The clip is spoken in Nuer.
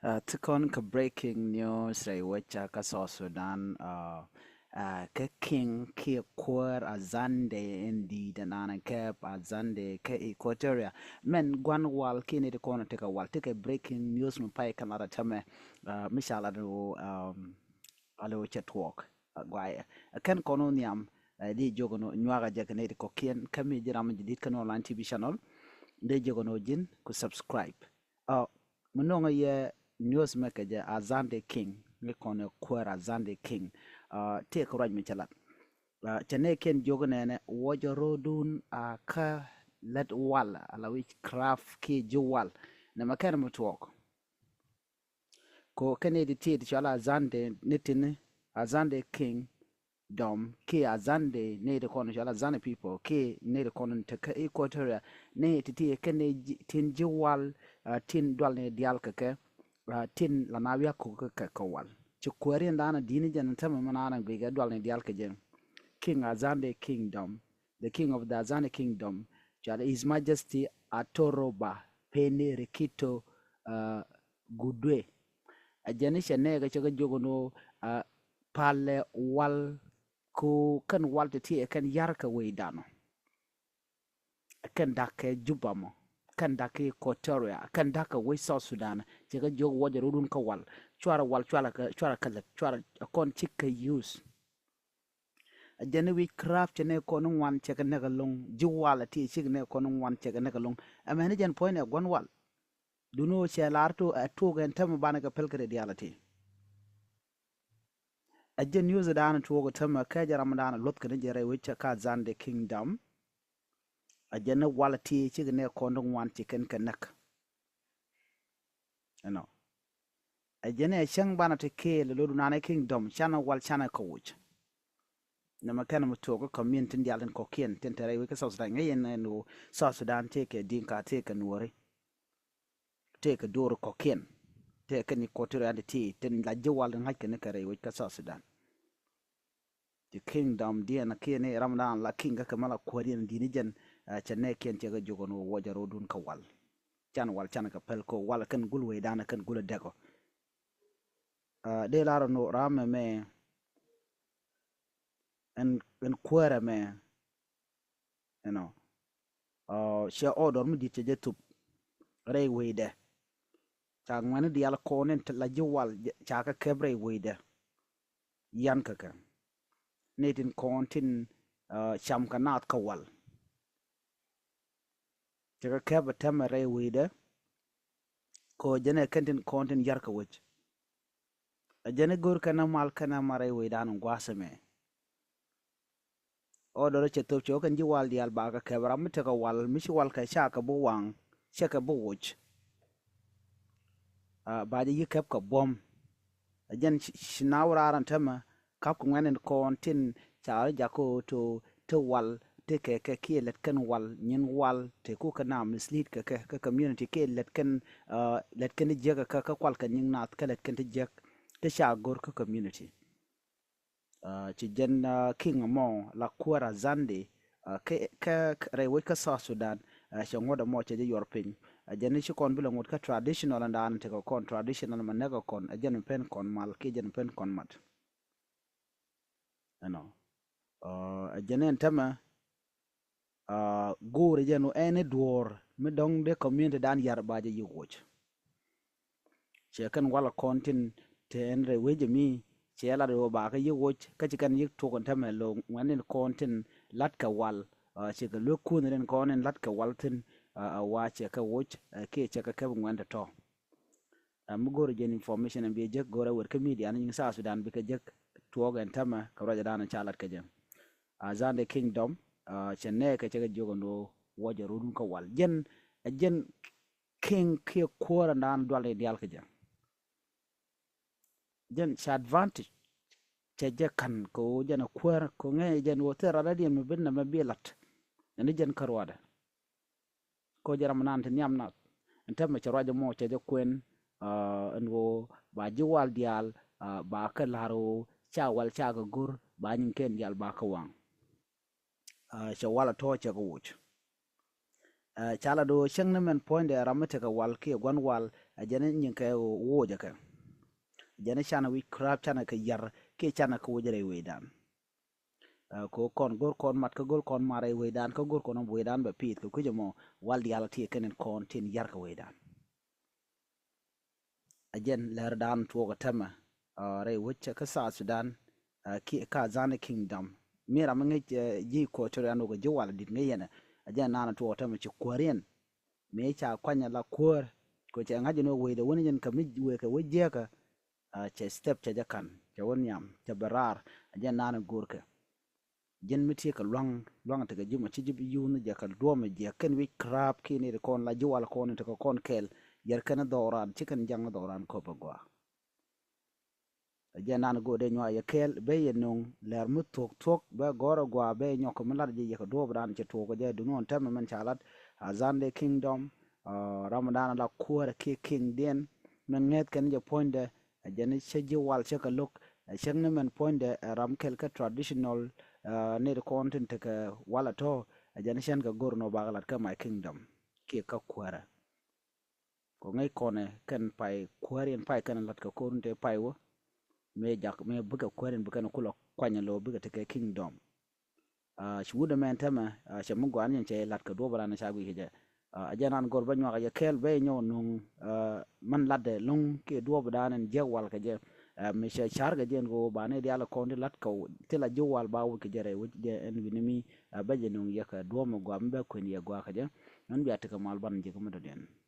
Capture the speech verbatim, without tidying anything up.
Ti kɔn kɛ breaking news rɛy wecä kä South Sudan. Kɛ King kiɛ kuäär Azande in di̱i̱t ɛn an kɛp Azande kä Equatoria. Mɛn gua̱n wal kiɛ ni ti kɔn ti kɛ wal ti kɛ breaking news mi pay kɛn lat a tämɛ. Mi ca lat ro a lo cɛ tuɔɔk. Guayɛ kɛn kɔn wä nhiam. Di jiök ɛn nyuak a jɛ kɛ ni ti kɔ̱kiɛn kä mi ji̱ ram ji̱ di̱t kä ni online T V channel. Di jiök ɛn ji̱n ku subscribe. Mi nöŋä yɛ news mɛ kɛ jɛ Azande King ni kɔn ɛ kuäär Azande King. Tëë kɛ ruac mi cɛ lat. Cɛ nɛ kiɛn jiök nɛnɛ wuɔcɛ ro̱o̱dun a kä lät wal ala wi̱c craft kiɛ ji̱ wal. Nɛ mɛ kɛn mi tuɔɔk ko kɛn iti ti ti cɔal Azande ni tini Azande King dɔm kiɛ Azande ni ti kɔn cɔal Azande people kiɛ ni ti kɔn te kä Equatoria ni ti ti kɛn tin ji̱ wal. Tin dual ni dial kɛ kɛ tin la na wiak kuk kɛ kɛ wal ci kuäär in dan a dini jɛn tämɛ mɛ na na gui kɛ dual ni dial kɛ jɛ. King Azande Kingdom, the king of the Azande Kingdom, cɔal His Majesty Atoroba Pene Rikito Gudwe. A jɛn i̱ cɛ nɛɛkɛ cɛ kɛ jiök ɛn ɣöö palɛ wal ko kɛn wal ti ti ɛ kɛn yar kɛ wecdan ɔ. Kɛn da̱k kɛ Juba mɔ, kɛn da̱k kɛ Equatoria, kɛn da̱k kɛ wec South Sudan. Cɛ kɛ jiök wuɔcɛ ro̱o̱dun kä wal. Cuarɛ wal cuarɛ kɛ lät cuarɛ kɔn cik kɛ use. A jɛn i̱ wi̱c craft cɛ nɛ kɔn i̱ ŋuan cɛ kɛ näk ɛlɔ̱ŋ ji̱ wal a ti cik nɛ kɔn i̱ ŋuan cɛ kɛ näk ɛlɔ̱ŋ. Ɛmɛn i̱ jɛn puɔ̱ny nɛ gua̱n wal. Duni ɣöö cɛ lar tok ɛ tok ɛn tämɛ banɛ kɛ pɛl kɛ rɛ diaal a ti. A jɛn news dan tuɔɔk tämɛ kɛ jɛ ram dan luɔth kɛn jɛ rɛy wec kä Azande Kingdom. A jɛn ni wal ti cik ni kɔn di ŋuan ci kɛn kɛ näk. Ɛnɔ. A jɛn ni a cäŋ banɛ ti kɛɛl lo̱du nanɛ Kingdom canɛ wal canɛ kɛ wuc. Nɛmɛ kɛn mi tuɔɔk kä community tin dial tin kɔkiɛn tin te rɛy wec kä South Sudan ŋäc yɛn ɛn ɣöö South Sudan tëëkɛ Dinka tëëkɛ Nuɔri. Tëëkɛ duɔɔri kɔkiɛn tëëkɛ ni Equatoria ti ti tin la ji̱ wal ŋa̱c kɛn kɛ rɛy wec kä South Sudan. Ti Kingdom diɛn kiɛ ni ram dan la king kä kɛ mɛ la kuäär yɛn di̱t ni jɛn. Cɛ nɛ kiɛn cɛ kɛ jiök ɛn ɣöö wuɔcɛ ro̱o̱dun kä wal. Can wal can kɛ pɛl ko wal kɛn gul wecdan kɛn gul ɛ dɛk ɔ. Dee lar ɛn ɣöö ram ɛmɛ ɛn kuäär ɛmɛ. Ɛnɔ. Cɛ order mi di̱t cɛ jɛ thup rɛy wecdɛ. Ca ŋuɛ̈ni diaal kɔn in la ji̱ wal ca kɛ kɛp rɛy wecdɛ. Yan kɛ kɛ ni tin kɔn tin cam kɛ naath kä wal. Cɛ kɛ kɛp ɛ tɛmɛ rɛy wecdɛ. Kɛ ɣöö jɛn ɛ kɛn tin kɔn tin yar kɛ wec. Ɛ jɛn i̱ go̱r kɛn ɛ mal kɛn ɛ mal rɛy wecdan in gua̱a̱th ɛmɛ. Ɔ dɔrɛ cɛ thop cɛ wä kɛn ji̱ wal diaal bakɛ kɛp ram mi tekɛ wal mi ci wal kɛ cakɛ bi waŋ cɛ kɛ bi woc. Ba jɛ yi̱ kɛp kɛ buɔ̱m. Ɛ jɛn ci na wä raar ɛn tämɛ kap kɛ ŋuɛ̈n in kɔn tin ca wä jakä to ti wal ti kɛ kɛ kiɛ lɛt kɛn wal nyin wal ti ku kɛ na mislead kɛ kɛ kɛ community kiɛ lɛt kɛn lɛt kɛn jiäk kɛ kɛ kual kɛ nyin nath kɛ lɛt kɛn ti jiäk ti ca go̱r kä community. Ci jɛn king mɔ la kuäär Azande kɛ rɛy wec kä South Sudan. Cɛ ŋuɔ̱t ɛmɔ cɛ jɛ yuɔr piny. Jɛn ci kɔn bi lɛ ŋuɔ̱t kä traditional ɛn daan tekɛ kɔn traditional mɛ näkɛ kɔn ɛ jɛn pen kɔn mal kiɛ jɛn pen kɔn mat. Ɛnɔ. Ɛ jɛn ɛn tämɛ go̱o̱rɛ jɛn wä ɛn i̱ duɔ̱ɔ̱r mi dɔ̱ŋ dee community dan yar ba jɛ yi̱ woc. Cɛ kɛn wal kɔn tin te ɛn rɛy wec mi cɛ lat wä ba kä yi̱ woc kä ci kɛn yi̱ tuk ɛn tämɛ lo ŋuɛn in kɔn tin lat kɛ wal. Cɛ kɛ luek kun in kɔn in lat kɛ wal thin. A wa cɛ kɛ woc kiɛ cɛ kɛ kɛp ŋuɛn tɔ̱tɔ̱. Mi go̱o̱rɛ jɛn information ɛn bi jek go̱o̱rɛ wet kä media ni nyin South Sudan bikɛ jek tuɔɔk ɛn tämɛ kɛ ruacɛ dan ca lat kɛ jɛ. Azande Kingdom cɛ nɛɛkɛ cɛ kɛ jiök ɛn ɣöö wuɔcɛ ro̱o̱dun kä wal jɛn ɛ jɛn king kiɛ kuäär ɛn dan dual ni dial kɛ jɛ. Jɛn cɛ advantage cɛ jɛ ka̱n kɛ ɣöö jɛn ɛ kuäär kɛ ŋɛ jɛn ɣöö thil rat radiɛn mi bi nɛmɛ bi lat. Ɛn jɛn kä ruaadɛ. Kɔ jɛ ram nan ti nhiam nath ɛn tɛmɛ cɛ ruac ɛmɔ cɛ jɛ kuɛn. Ɛn ɣöö ba ji̱ wal diaal ba kɛ la̱r ɣöö ca wal ca kɛ go̱r ba nyin kɛn diaal ba kɛ waŋ. Cɛ wal a tɔ̱ cɛ kɛ woc. Ɛ, ca la do̱ cäŋ ni mɛn puɔ̱nydɛ ram mi tekɛ wal kiɛ gua̱n wal, ɛ jɛn ni nyiŋ kɛ wocɛ kɛ. Jɛn ni canɛ witchcraft, canɛ kɛ yar kiɛ canɛ kɛ wocɛ rɛy wecdan. Ɛ, kɛ kɔn go̱r kɔn mat kä go̱r kɔn mat rɛy wecdan kä go̱r kɔn wecdan bɛ pi̱i̱th kɛ kui̱c ɛmɔ wal diaal ti kɛn in kɔn tin yar kɛ wecdan. Ɛ jɛn lɛr dan tuɔɔk ɛ tämɛ, ɛ, rɛy wec kä South Sudan, ɛ, ki, kä Azande Kingdom. Mi ram mi ŋäc, ɛ, ji̱ Equatoria ɛn wä kɛ ji̱ wal di̱t ŋäc yɛn ɛ. Ɛ jɛn nan tuɔɔk ɛ tämɛ ci kuäär yɛn. Mi ca kuany ɛ la kuäär. Kɛ cɛ ŋa̱c ɛn wä wecdɛ wä ni jɛn kɛ mi wëë kɛ wä jiäkä. Ɛ, cɛ step cɛ jɛ ka̱n. Cɛ wä nhiam. Cɛ bɛ raar. Ɛ jɛn nan go̱o̱rkɛ. Ji̱n mi tekɛ lua̱ŋ, lua̱ŋ tekɛ ji̱ mɔ ci ji̱ bi yuun jɛ kɛ duɔ̱ɔ̱mɛ jiɛ kɛn witchcraft kiɛ ni ti kɔn la ji̱ wal kɔn tekɛ kɔn kɛɛl. Yɛr kɛn dhɔran, ci kɛn jaŋ dhɔran köpɛ gɔaa. Ɛ jɛ nan go̱o̱r dee nyuak yɛ kɛɛl, bɛ yɛ no̱o̱ŋ lɛr mi thuɔ̱k thuɔ̱k, bɛ gɔ̱rɛ gɔaa, bɛ nyɔk mi lat jɛ yɛ kɛ duɔ̱ɔ̱p dan cɛ tuɔɔk kɛ jɛ duŋ ɣɔn tɛmɛ mɛn ca lat. Azande Kingdom, ɛ, ram dan la kuäärɛ kiɛ kingdiɛn, mɛn ŋɛth kɛn jɛ puɔ̱nydɛ, ɛ jɛn cä ji̱ wal cä kɛ lo̱k, ɛ cäŋ ni mɛn puɔ̱nydɛ, ɛ ram kɛl kä traditional, ɛ, nit kɔn tin tekɛ wal ɛ tɔ̱, ɛ jɛn cän kɛ go̱r nɔ bakɛ lat kä my kingdom kiɛ kä kuäärä. Kɔ ŋäc kɔnɛ kɛn pay kuäär in pay kɛn lat kɛ ko̱r in te pay wä. Mëë jak mëë bikɛ kuäär in bikɛn kulɔ kuany lo bikɛ tekɛ kingdom. Ɛ, ci wut ɛmɛn tämɛ, ɛ, cɛ mi gɔaa ni cɛ lat kɛ duɔ̱ɔ̱p ran ca guic kɛ jɛ. Ɛ, ɛ jɛn an gɔr bä nyuak ɛ jɛ kɛɛl bɛ nyɔk nuŋ, ɛ, mɛn latdɛ lo̱ŋ kiɛ duɔ̱ɔ̱p dan in jiɛk wal kɛ jɛ. Ɛ, mi cɛ car kɛ jɛ in kɛ wä ba ni diaal kɔn ti lat kɛ wä, ti la ji̱ wal ba wi̱c kɛ jɛ rɛy wi̱c jɛ ɛn wi̱ni mi, ɛ, bɛ jɛ nuŋ yɛ kɛ duɔ̱ɔ̱p mi gɔaa mi bɛ kuën yɛ gɔaa kɛ jɛ. Ɛn bia tekɛ mal ban ji̱ kɛ mi dɔ̱diɛn.